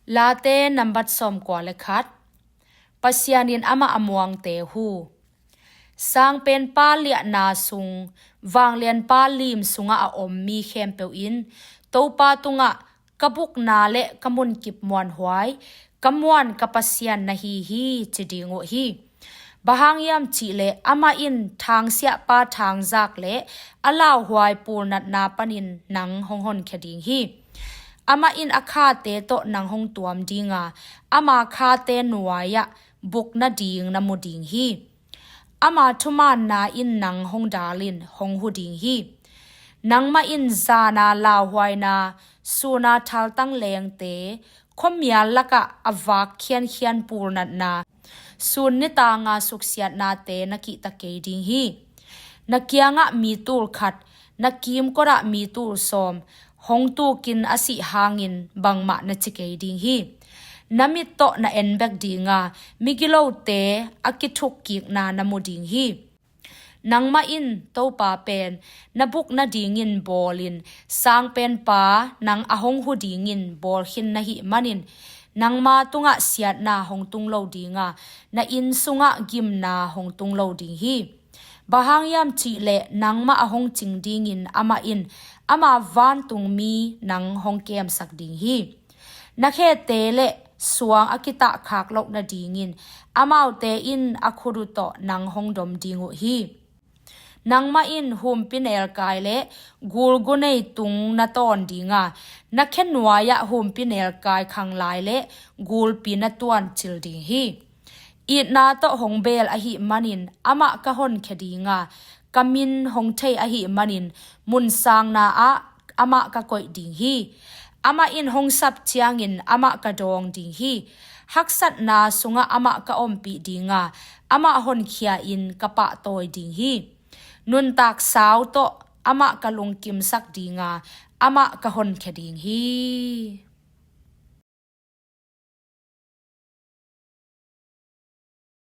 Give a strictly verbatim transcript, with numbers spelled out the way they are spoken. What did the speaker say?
Late nambat sawmkua le khat. Pasian in amah a muangte hu. Sangpenpa liahna sung, vanglianpa lim sungah a om mi khempeuh in Topa tungah, "Ka bukna le ka munkip muanhuai, ka muan ka Pasian na hi hi," ci ding uh hi. Bang hang hiam cihleh amah in thangsiahpa thangzak le a lauhuai pulnatna panin nang hong honkhia ding hi. Amah in a khate tawh nang hong tuam dinga, ama khate nuai-ah buk nading na mu ding hi. Ama thumaanna in nang hong dalin hong hu ding hi. Nangmah in zana lauhuaina, suna thaltang lengte, khuamial lakah a vak khiankhian pulnatna, sun nitanga suksiatnate na kihta kei ding hi. Na kiangah mi tul khat, na kimkotah mi tul sawm hong tukin a sih hangin bangmah na ci kei ding hi. Na mit tawh na en bek dinga, migilote a kithukkikna na mu ding hi. Nangmah in Topa pen na buk nadingin bawlin, sangpenpa nang a hong hu dingin bawl khin na hih manin, nangma tungah siatna hong tung lo dinga, na inn sungah gimna hong tung lo ding hi. Bang hang hiam cihleh nangmah a hong cing dingin amah in ama vantung mi nang hong kemsak ding hi. Na khete le suang a kitahkhak loh nadingin amaute in a khut uh tawh nang hong dom ding uh hi. Nangmah in humpinelkai le gulgunei tung na tawn dinga, na khe nuai-ah humpinelkai khanglai le gulpi na tuancil ding hi. Itna tawh hong beel ahih manin amah ka honkhia dinga, ka min hong thei ahih manin mun sangna ah amah ka koih ding hi. Amah in hong sap ciangin amah ka dawng ding hi. Haksatna sungah amah ka ompih dinga, amah honkhia-in ka pahtawi ding hi. Nuntak sau tawh amah ka lungkimsak dinga, amah ka honkhia ding hi.